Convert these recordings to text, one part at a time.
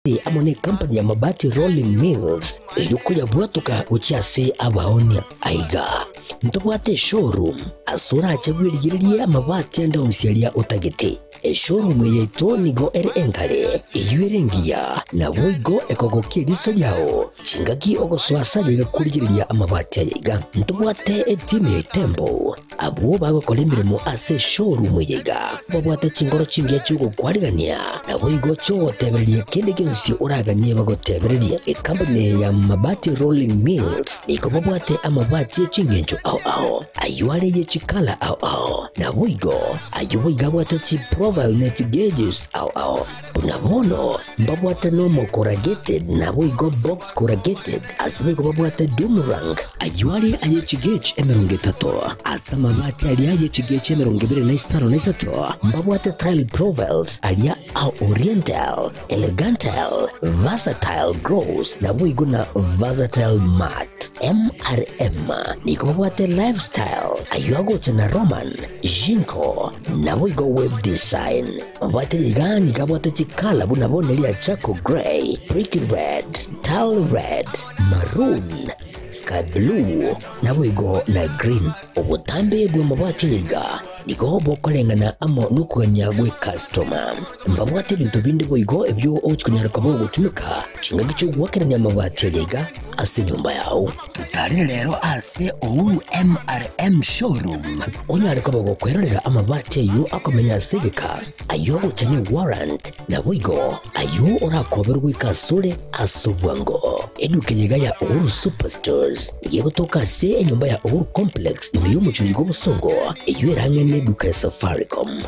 Amo necompany ya Mabati Rolling Mills eyio koyabwatoka gochia ase abaonia. Aiga ntobwate eshowroom ase orache bwerigererie amabati ande onsi aria otagete. Eshowroom eye yaito nigo ere engare, eyio ere engiya, naboigo ekogokia eriso riao chingaki ogosoa ase aye iga korigereria amabati aya iga. Ntobwate etimu ya Itembo Abwo bagokora emeremo ase eshowroom eye iga babwate chinkoro chingiya chi'ogokwarigania, naboigo chi'ogotebereria kende gionsi oraganie bagotebererie. Ekampuni eye ya Mabati Rolling Mills nigo babwate amabati e chingencho ao ao, ayio are ye chikala ao ao, naboigo ayio boigo abwate chiprofile ne chigauges ao ao. Buna bono mbabwate normal corrugated naboigo box corrugated, ase boigo babwate doomerang. Ayio are aye chigauge 30, ase amabati aria aye chigauge 25 mbabwate tile profiles aria a oriental, elegantal, versatile gloss naboigo na versatile matte. MRM nigo babwate lifestyle, ayio agocha na Roman, Jinko, naboigo wave design. Mabwate iga nigo abwate chikala buna bono eria charcoal grey, brick red, tile red, maroon, sky blue, naboigo na green. Obotambe bw'amabati aya iga nigo bokoreng'ana amo nokogania gw'ekastoma. Mbabwate ebinto binde boigo ebio ogochia konyara koba ogotumeka chingaki chi'ogoakerania amabati aya iga ase enyomba yao. Totarere rero ase Uhuru MRM Showroom onyare koba gokwerorera amabati ayio akomenya ase egeka, ayio ogocha ne warrant, naboigo ayio orakoberwe goika asore ase obwango. Eduka eye iga ya Uhuru Superstores nigo egotoka ase enyomba ya Uhuru Complex ime y'omochie oyo bw'obosongo eyio ere ang'e neduka ya Safaricom.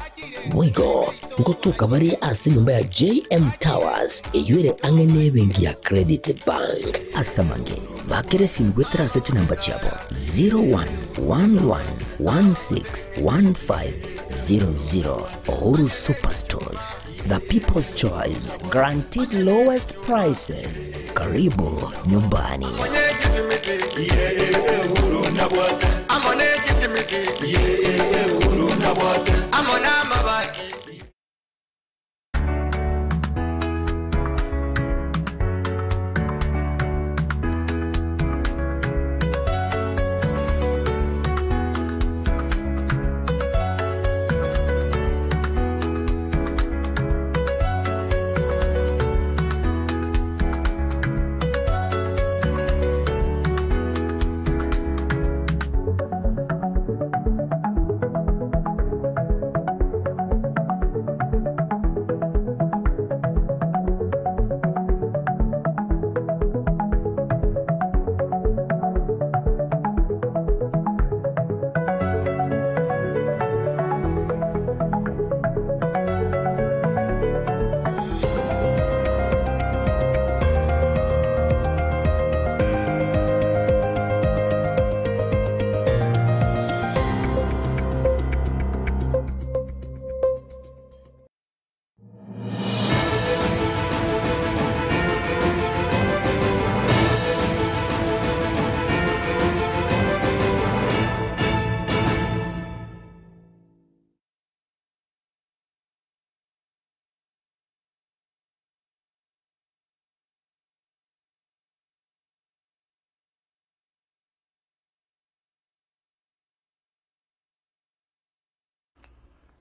Boigo ngotoka bare ase enyomba ya JM Towers eyio ere ang'e nebenki ya Credit Bank. Ase amange, bakera esimi goetera ase chinamba chiabo 0111161500. Uhuru Superstores, the people's choice, guaranteed lowest prices. Karibu nyumbani.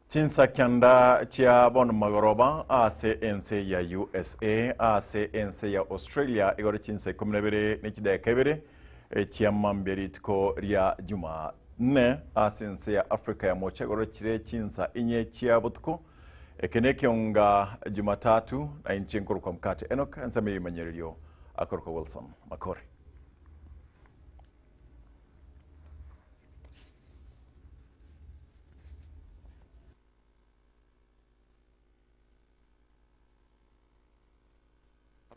Chinsa kianda chia bono magoroba ase ense ya USA ase ense ya Australia igoro chinsa ikomi na ibere ne chidakika ibere chia mambia rituko ria Jumanne ase ense ya Africa ya mocha igoro chire chinsa inye chia botuko eke nekionga Jumatatu na inche nkorokwa Mkate Enock ensemo ya imanyererio akorokwa Wilson Makori.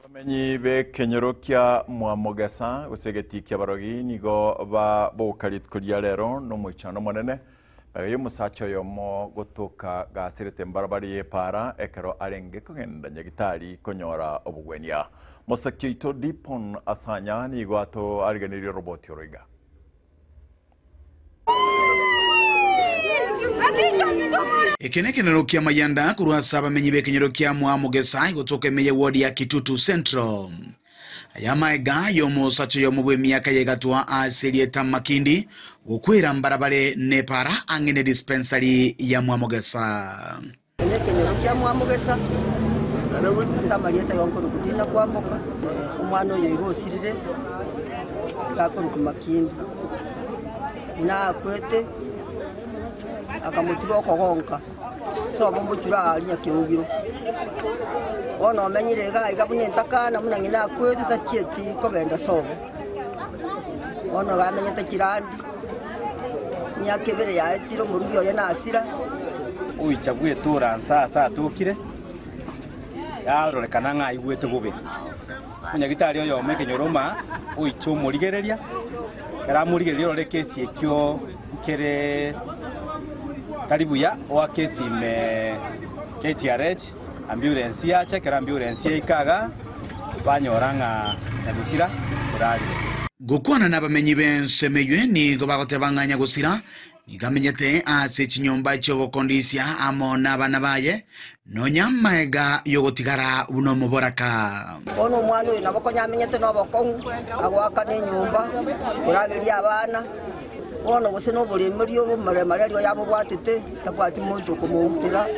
Abamenyi b'ekenyoro kia Mwamogesa gose egetii ki'abarogi nigo baboka rituko ria rero nomoichano omonene magega y'omosacha oyomo gotoka gasirete mbarabare y'epaara ekero arenge kogenda nyagitari konyora obogwenia. Mosaki oito Dipon Asanya nigo atoariganirie oroboti oro iga. Eke nekenero ki'amayanda korwa ase abamenyi b'ekenyoro kia Mwamogesa egotoka ime ye ward ya Kitutu Central. Aya amaega y'omosacha oyomo bw'emiaka y'egatwa ase erieta Makindi gokwera mbarabare nepara ang'e ne dispensary ya Mwamogesa. Eke nekenyoro kia Mwamogesa, ase amarieta y'okorokwa Dina Kwamboka, omwana oyo iga osirire, iga akorokwa Makindi. Buna akwete, akamotiga okogonka, sobo mbochura aaria nyakeogiro. Bono omenyire iga iga buna entakana buna ng'ina akwete tachieti kogenda sobo. Bono iga amenyete chirandi, emiaka ebere yaetire omorugi oye nasira. Ogoicha gw'etora nse aase atokire, yarorekana ng'a aigwete bobe. Omonyagitari oyomo ekenyoro maa oicha omorigereria, ekero amorigereria orore ekesi ekio nkere tari buya, oake esime KTRH, ambulance yacha, ekero ambulance yaika igaa, banyora ng'a nyagusira orarire. Gokwana nabamenyi b'ensemo eyio nigo bagoteba ng'a nyagusira Nigo amenyete ase chinyomba chi'ogokondisia amo nabana baye, nonya magega y'ogotigara buna omoboraka. Bono omwana oyo nabo konya amenyete nobokong'u, agoakana enyomba, korageria abana, bono gose noboremeri oboremari aria oyabobwatete, tabwati monto okomoutera,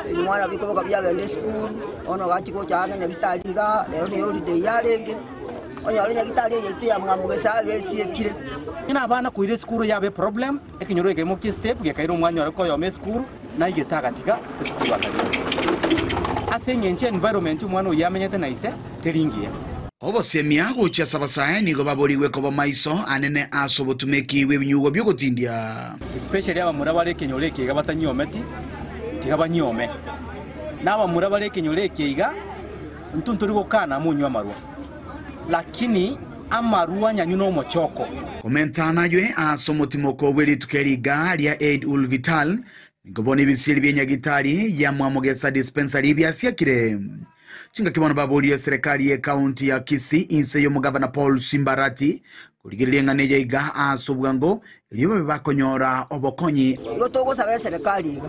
omwana bikoboka biagenda esukuru, bono gachia gocha ang'e nyagitari igaa, rero ne holiday yarenge. Onyore nyagitari eye yaito ya mwamogesa gesiekire. Onye nabana koira esukuru yabe eproblem, ekenyoro ekemokia estep gekaira omwanya ore koyoma esukuru, naigete agatiga esukuru akagenda. Ase eng'encho environment omwana oyio amenyete na ise teri ngiya. Obosemia gochia ase abasae nigo baborigwe koba maiso anene ase obotumeki bw'ebinyugwa bi'ogotindia. Especially abamura bare ekenyoro eke iga batanyiometi, tiga banyiome. Na abamura bare ekenyoro eke iga, intwe ntori gokana monywe amarwa. Lakini amarwa nyanywe nomochoko. Komenta naywe ase omotimoko bwe rituko eri iga ria Eid ul Vital, nigo bono ebisieri bie nyagitari ya Mwamogesa Dispensary biasiakire. Chingaki bono baborire eserekari ye county ya Kisii inse y'omogavana Paul Simbarati korigereria eng'ana eye iga ase obwango erio babe bakonyora obokonyi. Igo togosaba eserekari iga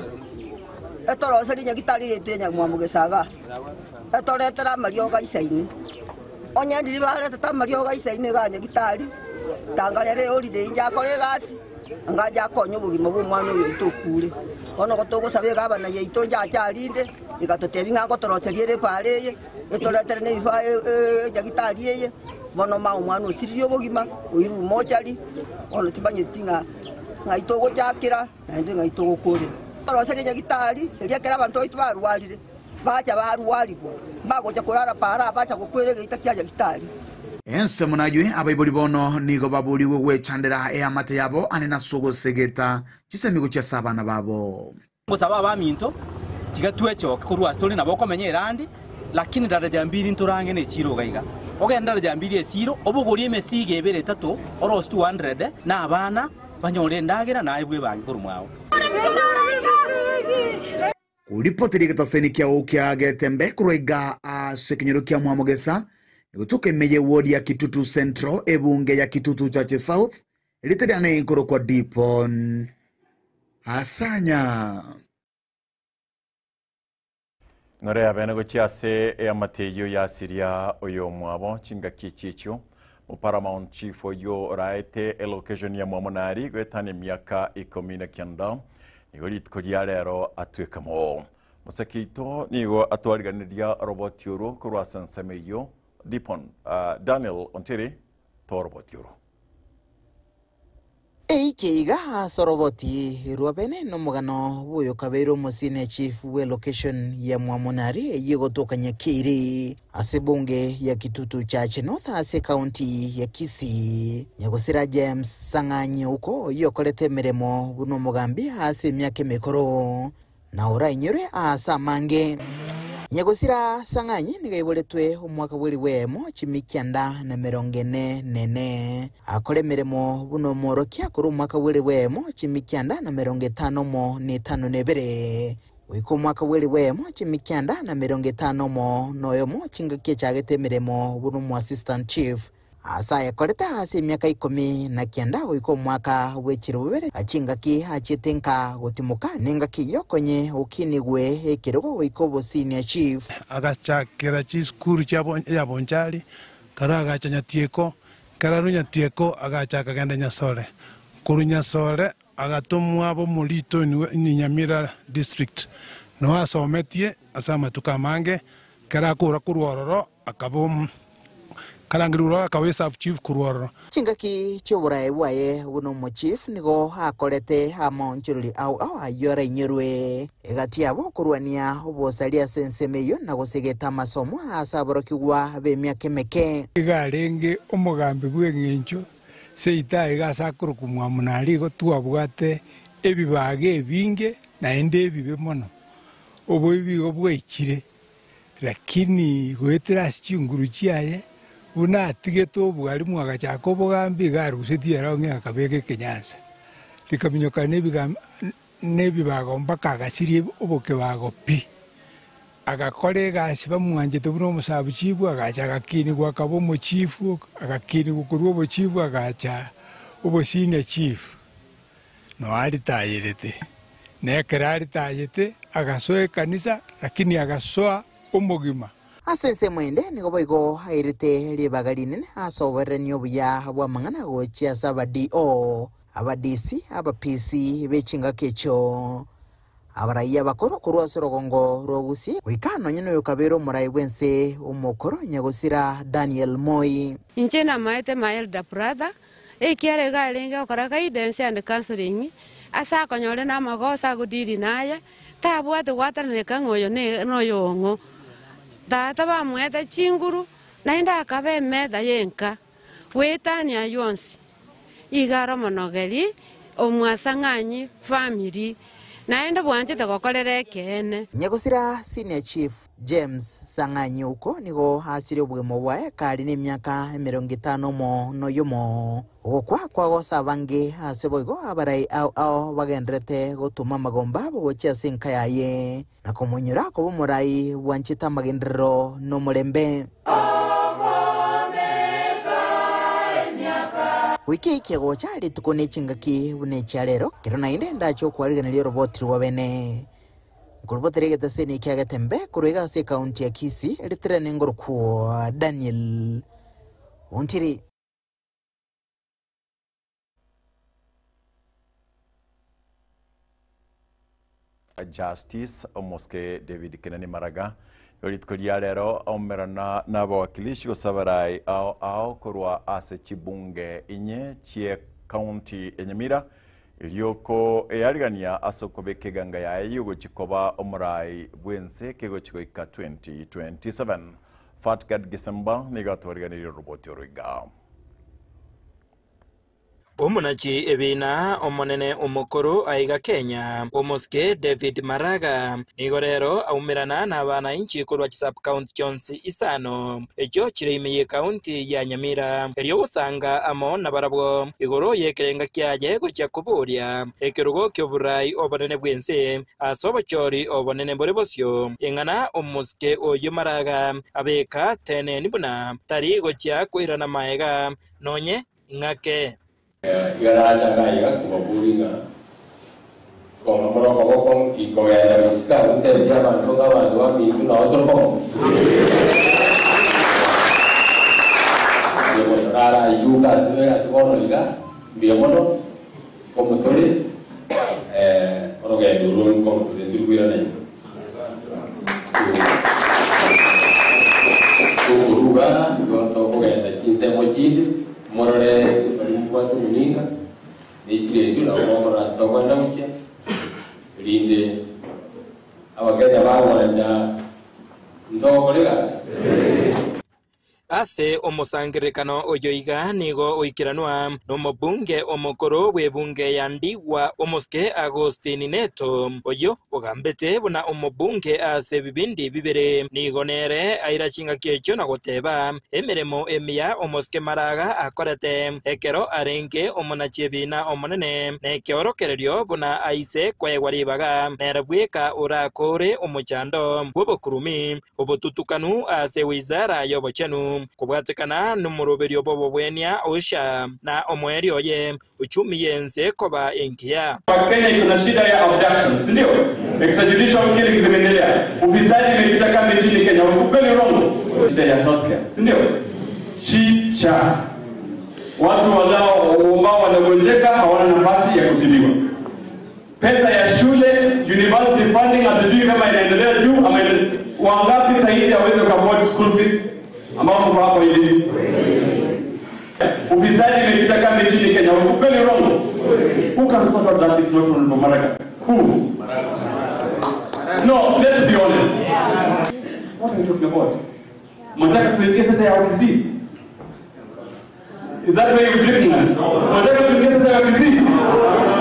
etoroserie nyagitari yaito ya Nyamwamogesa igaa. Etoretere amariogo aisaine. Onye ndiri baretete amariogo aisaine iga nyagitari, tanga rero eholiday inche akore egasi, anga ache akonye obogima bwa omwana oyo oito okure. Bono igo togosaba egavana yaito inche ache arinde, egatotebia ng'a ngotoroseria ere epaara eye, etoretere na ebifaa enyagitari eye, bono mama omwana osiririe obogima, oirwe mochari, bono timanyeti ng'a ng'ai togochakera, naende ng'ai togokorera. Toroserie nyagitari, erio ekero abanto baito barwarire. Bacha barwarigwa, mbagocha korara paara, bacha gokwera egeita kia Nyagitari. Ensemo naywe abaibori bono nigo baborigwe gwechandera eamate yabo ane nase ogosegeta chisemi gochia ase abana babo. Ngosaba abaminto, tiga twechoke korwa ase tore nabo okomenya erandi, lakini daraja mbiri ntorange ne chiiro iga iga. Ogende daraja mbiri esiiro, obogorie emesigo ebere etato, orose 200, na abana banyore endagera naye bwebange korwa mwao. Koripoteria egetaseni kiao kia Getembe korwa iga ase ekenyoro kia Mwamogesa, egotoka ime y'eward ya Kitutu Central, ebunge ya Kitutu Chache South, erieta riane nkorokwa Dipon Asanya. Ng'ore yabene gochia ase eamate eyio yasiria oyomwabo chingaki echi echio. Paramount Chief oyio oraete elocation ya Mwamonari goetania emiaka ikomi na kianda nigo rituko ria rero atwekamo. Moseke oito nigo atwariganiria oroboti orwo korwa ase ensemo eyio Dipon Daniel Ontiri toroboti orwo. Eike iga ase oroboti rwa bene nomogano bw'oyokabeire omosenior chief bw'elocation ya Mwamonari eyio egotoka Nyakiri ase ebunge ya Kitutu Chache North ase ecounty ya Kisii. Nyagosira James Sang'anyi Ouko oyio okorete emeremo buna omogambi ase emiaka emekoro na orainyorwe aase amange. Nyagosira Sang'anyi nigo aiboretwe omwaka bw'elifu eyemo chimikianda na emerongo ene nene. Akore emeremo buna omworokia korwa omwaka bw'elifu eyemo chimikianda na emerongo etano omo na etano na ebere goika omwaka bw'elifu eyemo chimikianda na emerongo etano omo na oyomo chingaki echagete emeremo buna omoassistant chief. Ase ayekorete ase emiaka ikomi na kianda goika omwaka bwe chilifu bibere, chingaki achiete nka gotimoka, nengaki eyio konye okinigwe ekerogo goika obosenior chief. Agachakera chisukuru chia ya Bonchari, karo agacha Nyatieko, ekero arure Nyatieko agacha akagenda Nyasore. Korwa Nyasore agatomwa bomorito in Nyamira district, noo asometie ase amatuko amange, ekero akora korwa ororo akaba karangerigwe ororo akaba esub chief korwa ororo. Chingaki chi'oboraai bwaye buna omochief nigo akorete amaonchorori ao ao ayio arainyorwe egati yabo okorwania obosaria ase ensemo eyio na gosegeta amasomo ase aborokigwa b'emiaka emeke. Iga arenge omogambi bw'engencho seito aiga ase akorokwa Mwamunari igo twabwate ebibaga ebinge naende ebibe mono. Oboibi igo bwaichire, lakini goetera ase chinguru chiaye, buna atigete obwarimu agachaka obogambi iga arusetie erong'i akabeka ekenyansa. Rikaminyoka nebibago mpaka agasiria obokebago pi. Agakora egasi bamwanchete buna omosabu chifu, agacha agakinigwa akaba omochifu, agakinigwa korwa obochifu agacha obosenior chief. Noo aritayerete. Na ekero aritayete, agasoa ekanisa, lakini agasoa omogima. Ase ensemo ende nigo boigo airete ribaga rinene ase oboererania obuya bw'amang'ana gochia ase aba DO, aba DC, aba PC be chingaki echio. Abaraiya abakoro korwa ase orogongo rwa Gusii goika nonye noyokabeire omorai bw'ense omokoro nyagosira Daniel Moi. Inche namaete my elder brother, ekiagera iga arenge gokora guidance and counselling, ase akonyore na amagoso agodiri naye, tabwate gwatananeka ng'a oyo noyo ong'o. Tata bamoete chinguru, naende akaba emeta y'enka, goetania ayio onsi. Iga are omonogeri omwasang'anyi family, naende bwanchete gokorera ekeene. Nyagosira Senior Chief James Sang'anyi Ouko nigo aasirie obogima bwaye kare nemiaka emerongo etano omo noyomo. Ogokwa kwagosa abange ase boigo abarai ao ao bagendererete gotoma amagomba abo gochia ase enka yaye na komonyora koba omorai bwanchete amagenderero nomorembe. Goika ekia gocha rituko ne chingaki buna echia rero, kero naende ndache okwarigeneria oroboti rwa bene. Nkorobotera egetaseni ekia Getembe korwa iga ase ekaunti ya Kisii, ritirane ngorokwo Daniel Ontiri. Justice Omosike David Kenani Maraga rituko ria rero aumerana n'abawakilishi gose abarai ao ao korwa ase chibunge inye chie county ya Nyamira erioko eyarigania ase okobeka eganga yaye yogochikoba omorai bwense kegochigoika 2027. Fatgad Gisemba nigo atwariganirie oroboti oroiga. Omonachi ebina omonene omokoro aiga Kenya, omosike David Maraga, nigo rero aumerana na abananchi korwa chisub county chionsi isano echio chire ime ye county ya Nyamira, erio gosanga amo nabarabwo igoro y'ekerenga kiaye gochia koboria ekerogo ki'oborai obonene bw'ense ase obochori obonene bore bosio. Eng'ana omosike oyio Maraga abeka teneni buna tari gochia koirana maega nonye ing'ake. Igaracha ngaiga kobabori ng'a kono moroko boko ikogenda gosika gutebia abanto ng'abanto baminto nao torikomo rara yuka ase ase bono iga mbuya mono komotore orogendo orwo komotore turi kwirana nyuma tokoruga igo tokogenda chinsemo chinde morore bari mubwate omuninga nechirendio nabo mokorora ase tokwenda gochia rinde abakenya bagwanja ntogokora egasi. Ase omosangerekano oyo iga nigo oikeranwa nomobunge omokoro bw'ebunge ya Ndigwa omosike Agostini Neto oyo ogambete buna omobunge ase bibindi bibere nigo nere aira chingaki echio na goteba emeremo emiya omosike Maraga akorete ekero arenge omonachi ebina omonene nekeorokererio buna aise kwegwa ribaga nere bweka orakore omochando bw'obokurumi obotutukanu ase wizara y'obochenu. Kobwatekana nomoroberio bw'obobwenia Usha na omoerio oye, uchumi y'ense koba engiya. Kenya iko na shida ya abductions, si ndio? Extrajudicial killings zimeendelea, ufisadi imekita kambi nchini Kenya. Ukweli urongo? Shida ya healthcare, si ndio? Chicha, watu wanao ambao wanagonjeka hawana nafasi ya kutibiwa. Pesa ya shule, university funding, hatujui kama inaendelea juu ama inaendelea. Wangapi sahizi hawezi afford school fees ambao mko hapo hivi? Ufisadi imekita kambi nchini Kenya. Ukweli urongo? Who can sort out that if not Honorable Maraga? Who? No, let's be honest. What are you talking about? Mnataka tuingie sasa ya Wakisii? Is that where you're bringing us? Mnataka tuingie sasa ya Wakisii?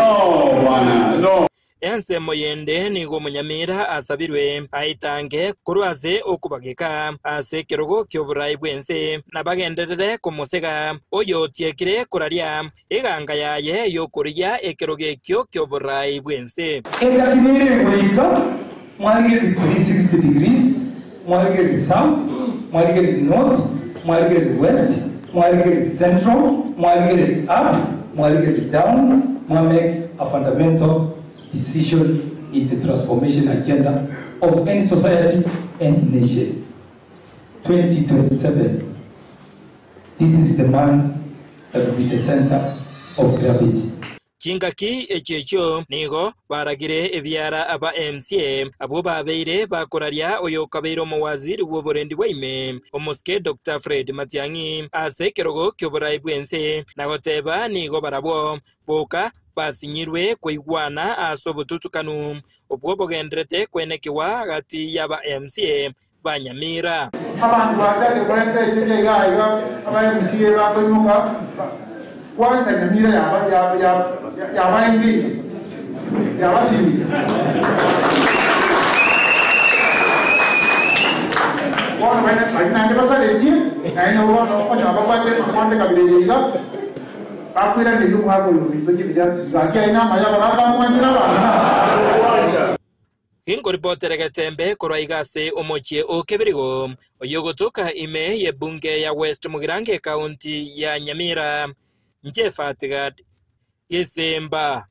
Oh, bwana. No. Ensemo yende nigo omunyamira asabirwe aitange korwa ase okobageka ase ekerogo kia oborai bwa ense na bagenderere komosega oyo otiekire koraria eganga yaye yokorigia ekerogo ekio kia oborai bwa ense. Engakinire goika mwarigeri 360 degrees, mwarigeri south, mwarigeri north, mwarigeri west, mwarigeri central, mwarigeri up, mwarigeri down, mwa make a fundamental decision in the transformation agenda of any society and nation. 2027, this is the man that will be the center of gravity. Chingaki echio echio nigo baragire ebiara aba MCA abwo babeire bakoraria oyo kabeire omowaziri bwa oborendi bwa ime omosike Dr. Fred Matiang'i ase ekerogo kia oborai bwa ense na goteba nigo barabwo boka basinyirwe koigwana ase obotutukanu obwo bogenderete kwenekewa gati y'aba MCA banyamira. Abantu bachake kuleta echeche iga iga aba MCA bakoimuka kwanza Nyamira yaba yaba yaba ingi yaba siri bono bene bari nande basaretie naye no bono onya bakwate makonde kabire iga bakwira ndi umwako yubizo kibijasi gakia ina maya bakamwanyira bana. Gingoripotere Getembe korwa igase omochie o Kebirigo oyo gotoka ime ye bunge ya West Mugirango county ya Nyamira nche Fatigat Gisimba.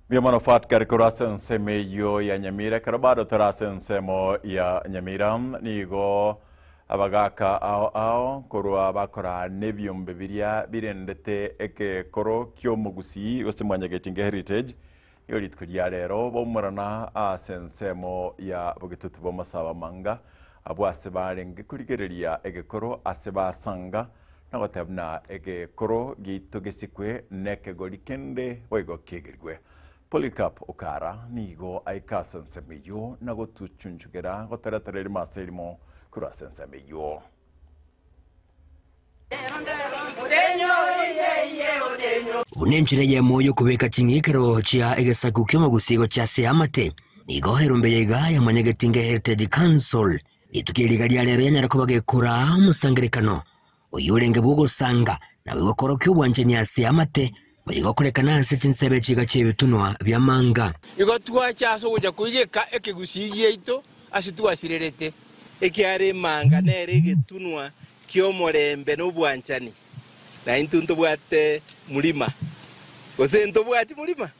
Biomano Fatgar korase nseme yo ya Nyamira karabado tarase nsemo ya Nyamira nigo abagaka ao ao korwa bakora nebyombe biria birendete ekekoro kyomugusi gose mwanyagetinge heritage iyo rituko rya rero bomurana ase ensemo ya bogitutu b'amasaba manga abo ase barenge kurigereria egekoro ase basanga nagotebna egekoro gito gesikwe nekegori kende boigo kegerigwe. Polycarp Okara nigo aikase ensemo eyo nagotuchunchugera goteretereri mase erimo kurase ensemo eyo. Bunenchire ye moyo kubeka ching'ikero chia egesaku kiomogusigo chia seamate nigo herumbe yega ya Mwanyagetinge Heritage Council rituko eriga ria rero yanyara kuba gekora omosangerekano oyo orenge bwogosanga nawe gokoro kiobwanchani ase amate muigokorekana ase chinsebe chiga chiebitunwa bia manga. Igo twacha ase ogocha koigeka ekegusii giaito ase twasirerete ekiare manga nere egetunwa kiomorembe nobwanchani na intu ntobwate mulima gose ntobwati mulima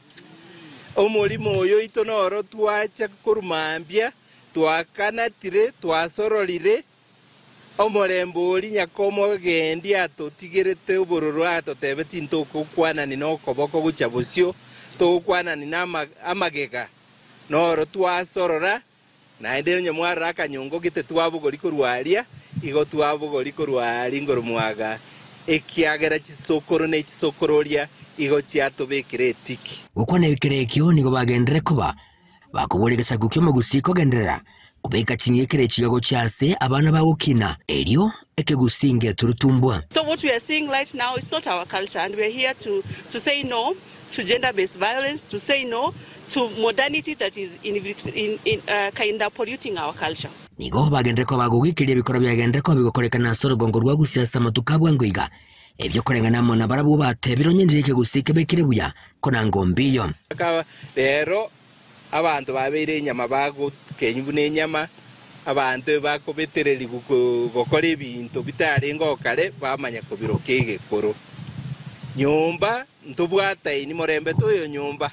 omulima oyo ito noro twacha korumambia twakanatire twasororire omorembe ori nyakomogendi atotigerete obororo atotebe tintokokwanani nokoboko gocha bosio togokwanani na amagega noro twasorora naende onye mwarora akanyongo gete twabogori korwaria igo twabogori korwari ngoromwaga ekiagera chisokoro ne chisokororia igo chiatobekire etiki. Gokwana ebikere ekio nigo bagendere koba bakobora egesaku kiomogusi kogenderera kubeka ching'ikere chigago chiase abana bagokina erio ekegusinge turutumbwa. So what we are seeing right now is not our culture, and we are here to say no to gender-based violence, to say no to modernity that is in kind of polluting our culture. Nigo bagendere ko bagugikiria bikoro byagendere ko bigokorekana ase orugongo rwa gusiasa matuka bwa ngoiga ebyo korengana mona barabwo batebire onyenjire ekegusike bekire buya kona ngombiyo. Rero abantu babeire enyama bagokenywa buna enyama Abanto ebakobetererigwa gokora ebinto bitarengeo kare, bamanya kobiroka egekoro. Nyomba ntobwataini morembe toyo nyomba.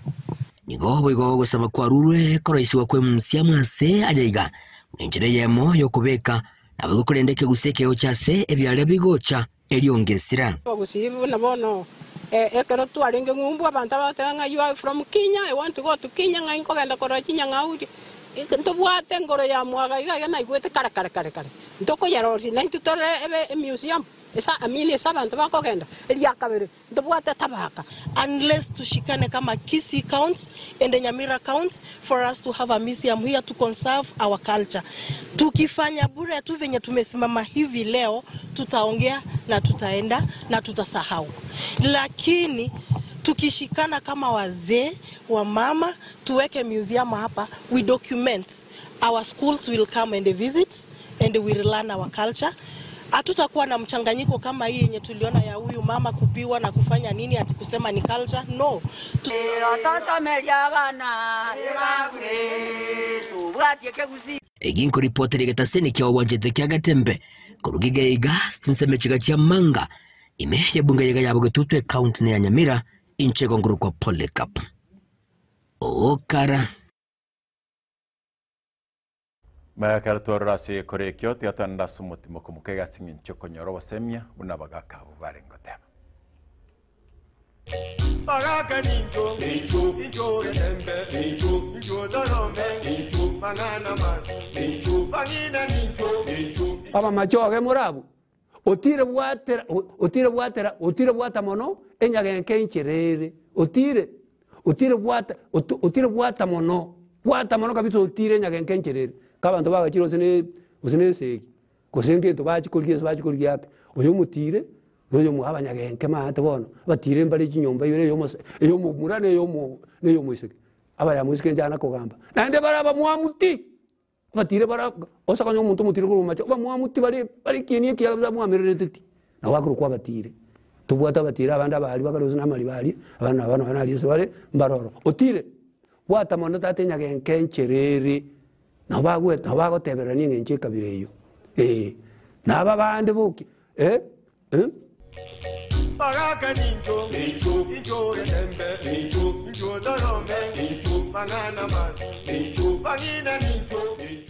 Nigo boigo ogosaba kwarurwe koroisigwa kw'emusiamu ase aya iga, buna enchera eyemo y'okobeka, naboigo korende ekegusii ekegocha ase ebiaria bigocha, erio ngesira. Abagusii buna bono ekero twarenge ng'umbu abanto abagoteeba ng'a you are from Kenya, I want to go to Kenya, ng'ai nkogenda korora chinyang'au ntobwate engoro ya mwaga iga iga naigwete kare kare kare kare, ntokoyerosia naintwe torore ebe emuseum ase I mean ase abanto bakogenda. Eria kabere, ntobwate tabaka. Unless tushikane kama Kisii counts and Nyamira counts for us to have a museum here to conserve our culture. Tukifanya bure tu venye tumesimama hivi leo tutaongea na tutaenda na tutasahau. Lakini tukishikana kama wazee, wamama, tuweke museum hapa, we document. Our schools will come and visit and we will learn our culture. Hatutakuwa na mchanganyiko kama hii yenye tuliona ya huyu mama kupiwa na kufanya nini ati kusema ni culture. No. Egi nkoripotera egetaseni kia obwanchete kia Getembe koruga iga iga chinsemo chiga chia Manga ime y'ebunge yaiga ya Bogetutu ecounty ne ya Nyamira inche igo nkorokwa Polycarp Okara. Ekero twarora ase egekoro ekio, tiga togende ase omotimo komoka egasi ng'encho okonyora obosemia buna abagaka abwo barenge goteba. Bagaka nincho, nincho, nincho getembe, nincho, nincho torome, nincho, mang'ana mabe, nincho, bang'ina nincho, nincho. Abamachoge morabwo, otire bwatera, otire bwatera, otire bwata mono, enyagenke enchera ere, otire, otire bwata, otire bwata mono, bwata mono kabisa otire enyagenke enchera ere. Ka abanto bagachire gose ne gose ne esegi, gose ngento bachia korigia ase bachia korigia ake, oyo omotire, na oyo omwabo abanyagenke maate bono, abatire mbare chinyomba ibere eyomose eyomomura na eyomo na eyomoiseke. Abaya moiseke inche ana kogamba, naende bare abamwamu ti, abatire bara ose konya omonto omotire korwa omomache, abamwamu ti bare bare ekieni ekiya kabisa mwamererete ti, nabo akorokwa abatire. Tobwate abatire abande abaria bakare gose na amariba aria, abana aba nonye naria ase bare, mbare ororo. Otire, bwata mono tata enyagenke enchera ere. Nabo bagwete, nabo bagotebererania eng'encho ekabira eyio. Ee, na aba bande boki, eh, eh. Bagaka nincho, nincho, nincho getembe, nincho, nincho torome, nincho, mang'ana mabe, nincho, bang'ina nincho, nincho.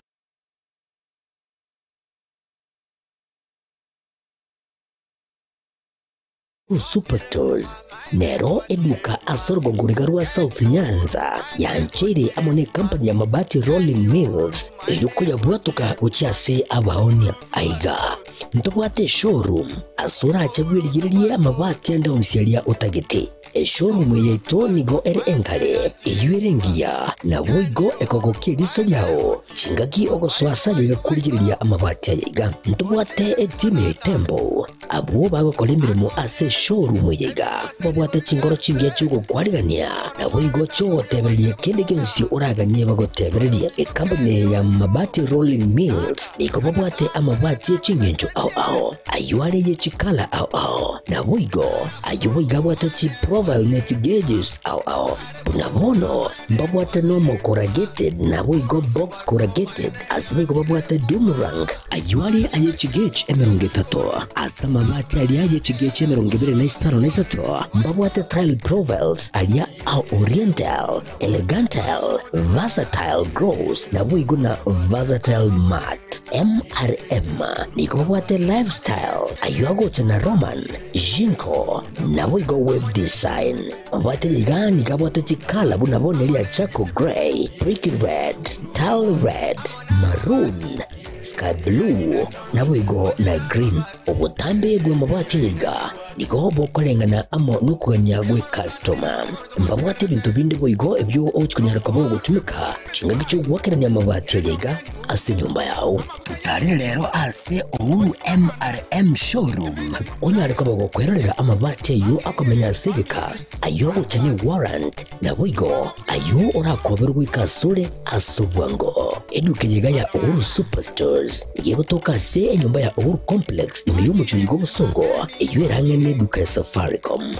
Superstores nero eduka ase orogongo riga rwa South Nyanza yancheire amo ne company ya Mabati Rolling Mills erio koyabwatoka gochia ase abaonia. Aiga ntobwate eshowroom ase orache bwerigererie amabati ande onsi aria otagete. Eshowroom eye yaito nigo ere enkare, eyio ere engiya, naboigo ekogokia eriso riao chingaki ogosoa ase aye iga korigereria amabati aya iga. Ntobwate etimu ya Itembo Abwo bagokora emeremo ase eshowroom eye iga babwate chinkoro chingiya chi'ogokwarigania, naboigo chi'ogotebereria kende gionsi oraganie bagotebererie. Ecompany eye ya Mabati Rolling Mills nigo babwate amabati e ching'encho ao ao, ayio are ye chikala ao ao, naboigo ayio boigo abwate chiprofile ne chigauges ao ao. Buna bono mbabwate nomo corrugated naboigo box corrugated, ase boigo babwate doom rank, ayio are aye chigauge 30, ase amabati aria aye chigauge 25, mbabwate tile profiles aria a oriental, elegantal, versatile gross, naboigo na versatile matte. MRM nigo babwate lifestyle, ayio agocha na Roman, Jinko, naboigo web design. Babwate iga nigo abwate chikala buna bono eria charcoal grey, brick red, tile red, maroon, sky blue, naboigo na green. Obotambe bw'amabati aya iga nigo bokoreng'ana amo nokogania gw'ecustoma. Mbabwate ebinto binde boigo ebio ogochia konyara koba ogotumeka chingaki chi'ogoakerania amabati aya iga ase enyomba yao. Totarere rero ase Uhuru MRM Showroom onyare koba gokwerorera amabati ayio akomenya ase egeka, ayio agocha ne warrant, naboigo ayio orakoberwe goika asore ase obwango. Eduka eye iga ya Uhuru Superstores nigo egotoka ase enyomba ya Uhuru Complex ime y'omochie oyo bw'obosongo, eyio erang'e neduka ya Safaricom.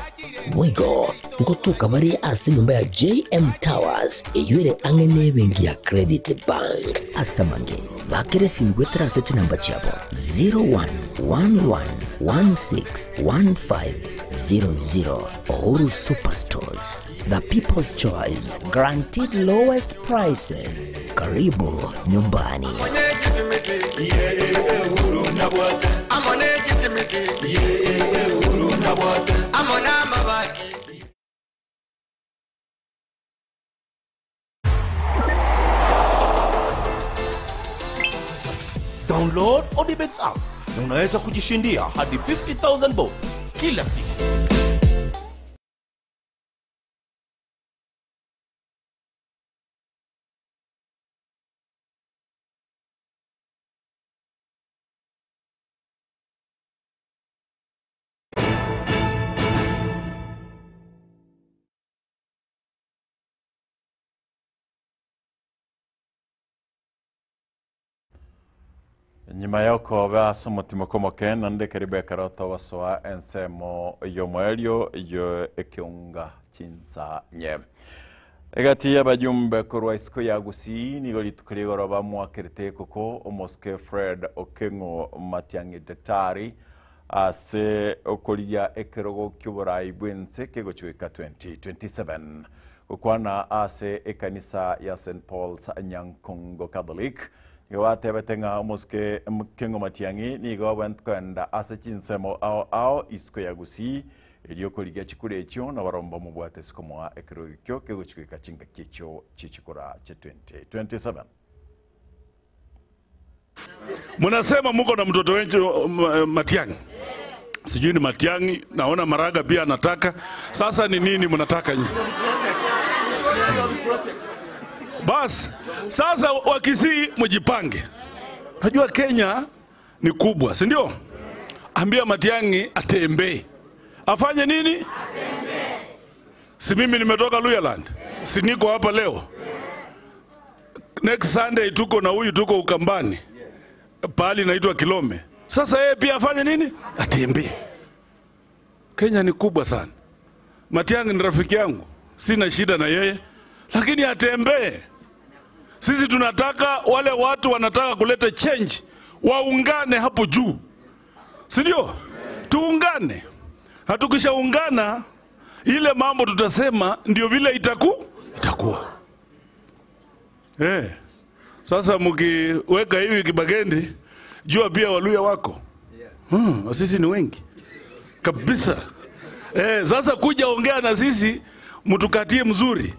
Boigo ngotoka bare ase enyomba ya JM Towers eyio ere ang'e nebenki ya Credit Bank. Ase. amange. Bakera esimi goetera ase chinamba chiabo 0111161500. Uhuru Superstores, the people's choice, guaranteed lowest prices. Karibu nyumbani. Download Odibets app na unaweza kujishindia hadi 50000 bob kila siku. Nyuma ya okoba ase omotimo komoke naende karibu ekero togosoa ensemo y'omoerio yo ekeunga chinsa nye. Egati y'abajumbe korwa isiko ya Gusii nigo rituko rigoro bamwakerete ekoko omosike Fred Okeng'o Matiang'i Daktari ase okorigia ekerogo ki'oborai bw'ense kegochia goika 2027. Gokwana ase ekanisa ya St Paul's Nyankongo Catholic, nigo batebete ng'a omosike Keng'o Matiang'i nigo abwenerete koenda ase chinsemo ao ao isiko ya Gusii erio korigia chikura echio na barobwo mbamobwate ase komoa ekerogo ekio kegochia goika chingaki echio chi'chikura chia 2027. Mnasema muko na mtoto wenyu Matiang'i, sijui ni Matiang'i, naona Maraga pia anataka. Sasa ni nini mnataka nyinyi? Bas, sasa Wakisii mjipange. Najua Kenya ni kubwa, si ndio? Ambia Matiang'i atembee, afanye nini? Si mimi nimetoka Luyaland, si niko hapa leo. Next Sunday tuko na huyu, tuko Ukambani, pahali inaitwa Kilome. Sasa yeye pia afanye nini? Atembee. Kenya ni kubwa sana. Matiang'i ni rafiki yangu, sina shida na yeye, lakini atembee. Sisi tunataka wale watu wanataka kuleta change waungane hapo juu, si ndio? Tuungane, na tukishaungana ile mambo tutasema ndio vile itaku itakuwa. Eh, sasa mkiweka hivi Kibagendi, jua pia Waluya wako sisi ni wengi kabisa. Eh, sasa kuja ongea na sisi mtukatie mzuri,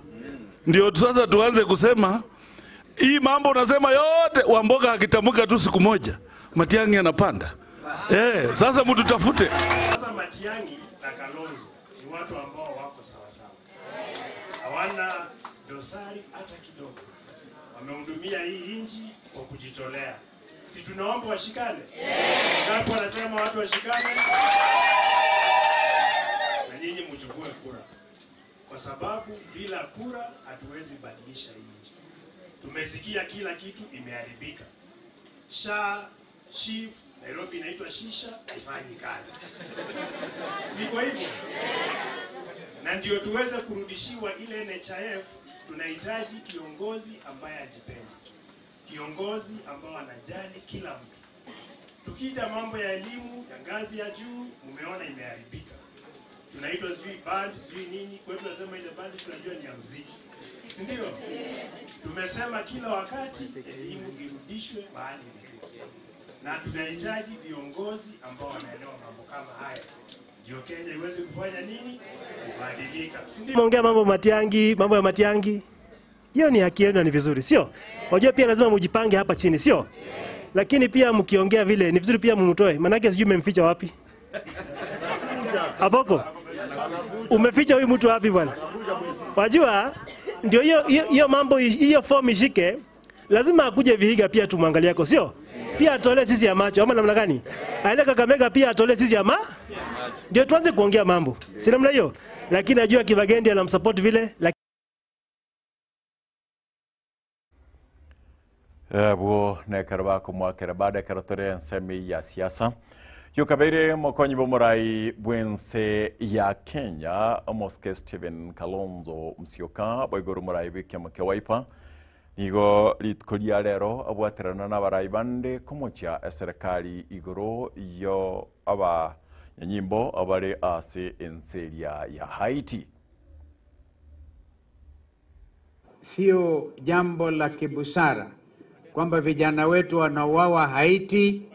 ndio sasa tuanze kusema hii mambo unasema yote. Wamboga akitamka tu siku moja Matiang'i anapanda. Eh, sasa mtutafute. Sasa Matiang'i na Kalonzo ni watu ambao wako sawasawa, hawana dosari hata kidogo. Wamehudumia hii nchi kwa kujitolea. Si tunaomba washikane? Ngapi wanasema watu washikane? Na nyinyi mchukue kura, kwa sababu bila kura hatuwezi badilisha hii nchi. Tumesikia kila kitu imeharibika. SHA, SHIF, Nairobi inaitwa shisha, haifanyi kazi. Siko hivyo? Na ndio tuweze kurudishiwa ile NHIF, tunahitaji kiongozi ambaye ajipendi, kiongozi ambao anajali kila mtu. Tukija mambo ya elimu ya ngazi ya juu, mmeona imeharibika. Tunaitwa sijui band sijui nini, kwetu tunasema ile band tunajua ni ya mziki, si ndio? Tumesema kila wakati elimu irudishwe mahali ilikuwa, na tunahitaji viongozi ambao wanaelewa mambo kama haya, ndio Kenya iweze kufanya nini, kubadilika, si ndio? Umeongea mambo Matiangi, mambo ya Matiangi. Hiyo ni haki yenu na ni vizuri, sio? Wajua pia lazima mujipange hapa chini, sio? Lakini pia mkiongea vile ni vizuri pia mumtoe, manake sijui mmemficha wapi. Apoko, umeficha huyu mtu wapi bwana? Wajua ndio hiyo hiyo hiyo mambo hiyo form ishike, lazima akuje Vihiga pia tumwangalie yako, sio? Pia atolee sisi ya macho ama namna gani? Aende Kakamega pia atolee sisi ya ma ndio tuanze kuongea mambo, si namna hiyo? Lakini najua Kibagendi anamsupport vile lakini Bwo nekero bakomwakera baada ekero tore ensemi ya siasa yukabeire mokonyi b'omorai bw'ense ya Kenya omosike Stephen Kalonzo Musyoka boigoro omorai bw'ekiama kia Wiper Nigo rituko ria rero abwaterana n'abarai bande komochia eserekari igoro yo abanyanyimbo abare ase ense eria ya Haiti. Sio jambo la kibusara kwamba vijana wetu wanauawa Haiti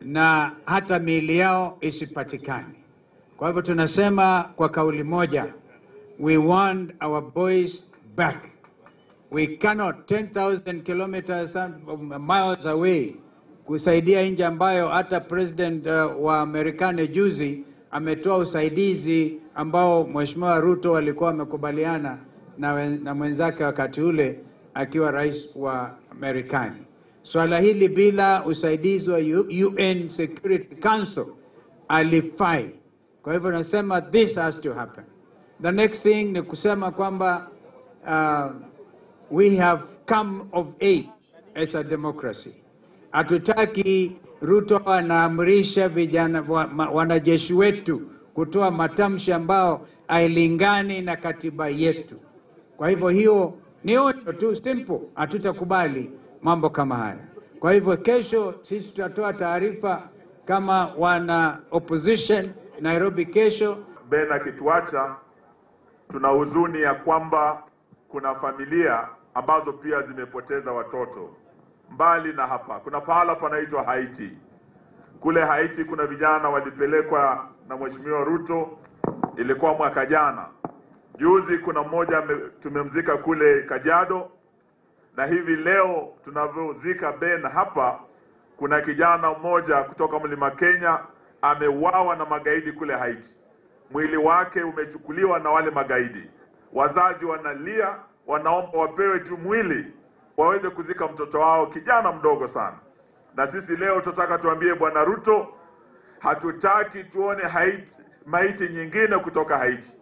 na hata miili yao isipatikane. Kwa hivyo tunasema kwa kauli moja, we want our boys back. We cannot 10,000 kilometers and miles away kusaidia nchi ambayo hata president wa Marekani juzi ametoa usaidizi ambao Mheshimiwa Ruto alikuwa amekubaliana na, na mwenzake wakati ule akiwa rais wa Marekani. Swala hili bila usaidizi wa UN Security Council alifai. Kwa hivyo nasema this has to happen. The next thing ni kusema kwamba we have come of age as a democracy. Hatutaki Ruto anaamrisha vijana wanajeshi wetu kutoa matamshi ambao hailingani na katiba yetu. Kwa hivyo hiyo ni onyo tu simple, hatutakubali mambo kama haya. Kwa hivyo kesho sisi tutatoa taarifa kama wana opposition Nairobi kesho. Ben akituacha, tuna huzuni ya kwamba kuna familia ambazo pia zimepoteza watoto. Mbali na hapa, kuna pahala panaitwa Haiti. Kule Haiti kuna vijana walipelekwa na Mheshimiwa Ruto, ilikuwa mwaka jana. Juzi kuna mmoja tumemzika kule Kajiado, na hivi leo tunavyozika Ben hapa, kuna kijana mmoja kutoka Mlima Kenya ameuawa na magaidi kule Haiti. Mwili wake umechukuliwa na wale magaidi. Wazazi wanalia, wanaomba wapewe tu mwili waweze kuzika mtoto wao, kijana mdogo sana. Na sisi leo tunataka tuambie Bwana Ruto, hatutaki tuone Haiti, maiti nyingine kutoka Haiti.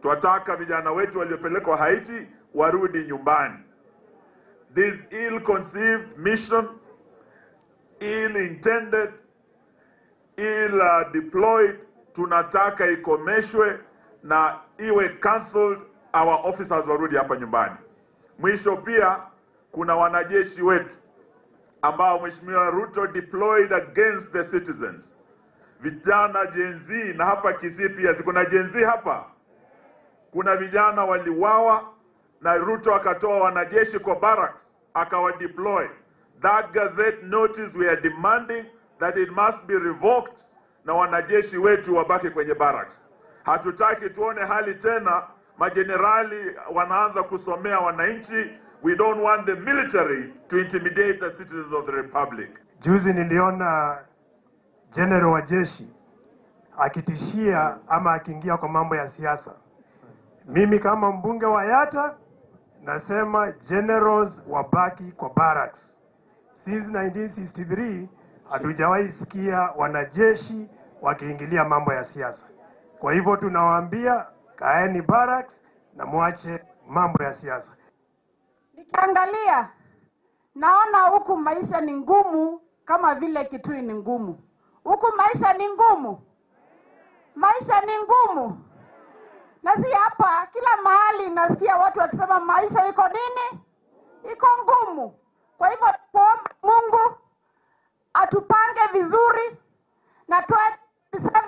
Twataka vijana wetu waliopelekwa Haiti warudi nyumbani. This ill-conceived mission, ill-intended, ill-deployed, tunataka ikomeshwe na iwe cancelled, our officers warudi hapa nyumbani. Mwisho pia kuna wanajeshi wetu ambao Mheshimiwa Ruto deployed against the citizens, vijana Gen Z, na hapa Kisii pia si kuna Gen Z hapa, kuna vijana waliwawa na Ruto akatoa wanajeshi kwa barracks akawadeploy. That gazette notice we are demanding that it must be revoked na wanajeshi wetu wabaki kwenye barracks. Hatutaki tuone hali tena majenerali wanaanza kusomea wananchi. We don't want the military to intimidate the citizens of the republic. Juzi niliona general wa jeshi akitishia ama akiingia kwa mambo ya siasa. Mimi kama mbunge wa Yata nasema generals wabaki kwa barracks. Since 1963 hatujawahi sikia wanajeshi wakiingilia mambo ya siasa. Kwa hivyo tunawaambia kaeni barracks na mwache mambo ya siasa. Nikiangalia naona huku maisha ni ngumu kama vile Kitui ni ngumu. Huku maisha ni ngumu, maisha ni ngumu. Na si hapa, kila mahali nasikia watu wakisema maisha iko nini, iko ngumu. Kwa hivyo kuomba Mungu atupange vizuri na 27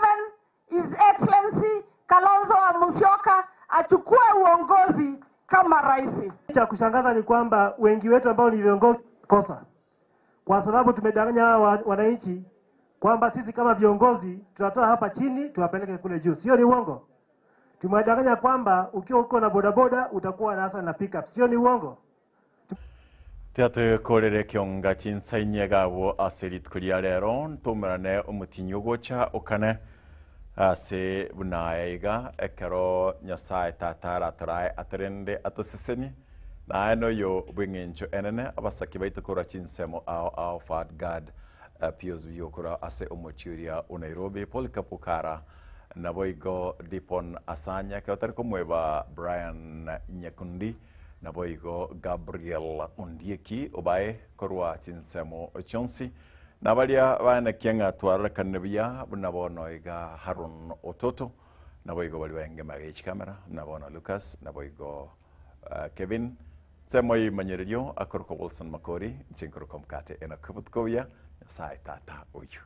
His Excellency Kalonzo wa Musyoka achukue uongozi kama rais. Cha kushangaza ni kwamba wengi wetu ambao ni viongozi kosa, kwa sababu tumedanganya hawa wananchi kwamba sisi kama viongozi tunatoa hapa chini tuwapeleke kule juu. Sio, ni uongo? Tumewadanganya kwamba ukiwa uko na bodaboda utakuwa na hasa na pickup. Sio, ni uongo? Tiatukorere kionga chinsainie gabo ase rituko ria rero ntumerane omotinyi ogocha okane ase bunaya iga ekero Nyasaye tata aratorae aterende atoseseni naye noyo bweng'encho enene abasaki baito korwa chinsemo ao ao Fad Gad Pius Biokora ase omochi oria o Nairobi Polycarp Okara naboigo Dipon Asanya ekero tari komweba Brian Nyakundi naboigo Gabriel Ondieki obae korwa chinsemo chionsi na baria baenekia ng'a twarorekane buya buna bono iga Haron Ototo naboigo bari baenge magech camera na bono Lucas naboigo Kevin. Nsemo yimanyererio akorokwa Wilson Makori nchinkoroka mukate Enock butuko buya Nyasaye tata oyu.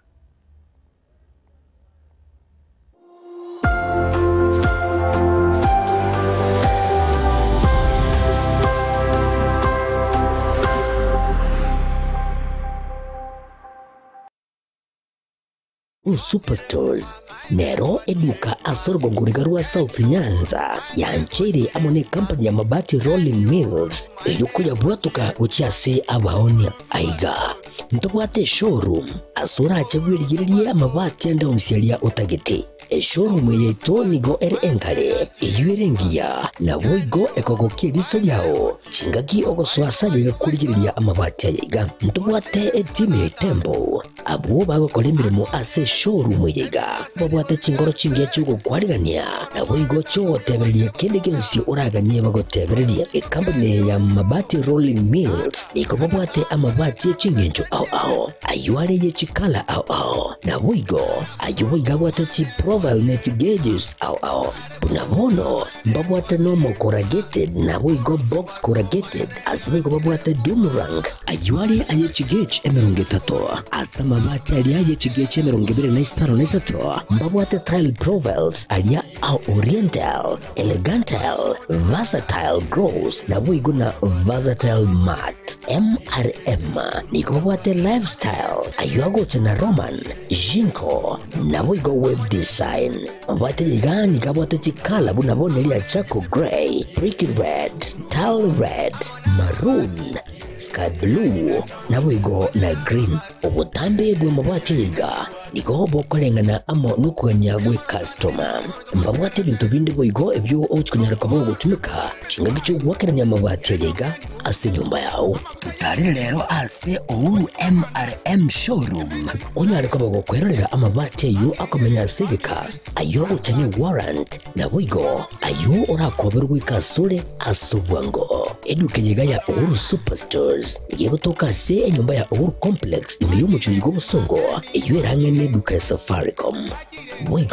Superstores nero eduka ase orogongo riga rwa South Nyanza yancheire amo ne company ya Mabati Rolling Mills erio koyabwatoka gochia ase abaonia. Aiga ntobwate eshowroom ase orache bwerigererie amabati ande onsi aria otagete. Eshowroom eye yaito nigo ere enkare, eyio ere engiya, naboigo ekogokia eriso riao chingaki ogosoa ase aye iga korigereria amabati aya iga. Ntobwate etimu ya Itembo Abwo bagokora emeremo ase eshowroom eye iga babwate chingoro chingiya chi'ogokwarigania, naboigo chi'ogotebereria kende gionsi oraganie bagotebererie. Ekampuni eye ya Mabati Rolling Mills nigo babwate amabati e ching'encho ao ao, ayio are ye chikala ao ao, naboigo ayio boigo abwate chiprofile ne chigauges ao ao. Buna bono mbabwate nomo corrugated naboigo box corrugated, ase boigo babwate doom rank, ayio are aye chigauge 30, ase amabati aria aye chigauge 25, mbabwate tile profiles aria a oriental, elegantal, versatile gloss naboigo na versatile matte. MRM nigo babwate lifestyle, ayio agocha na Roman, Jinko, naboigo web design. Mabwate iga nigo abwate chikala buna bono eria charcoal grey, brick red, tile red, maroon, sky blue, naboigo na green. Obotambe bw'amabwate aya iga nigo bokoreng'ana amo nokogania gw'ekastoma. Mbabwate ebinto binde boigo ebio ogochi konyara koba ogotumeka chingaki chi'ogoakerania amabati aya iga ase enyomba yao. Totarire rero ase Uhuru MRM Showroom onyare koba gokwerorera amabati ayio akomenya ase egeka, ayio agocha ne warrant, naboigo ayio orakoberwe goika asore ase obwango. Eduka eye iga ya Uhuru Superstores nigo egotoka ase enyomba ya Uhuru Complex ime y'omochie oyo bw'Obosongo, eyio erang'e neduka ya Safaricom. Boigo.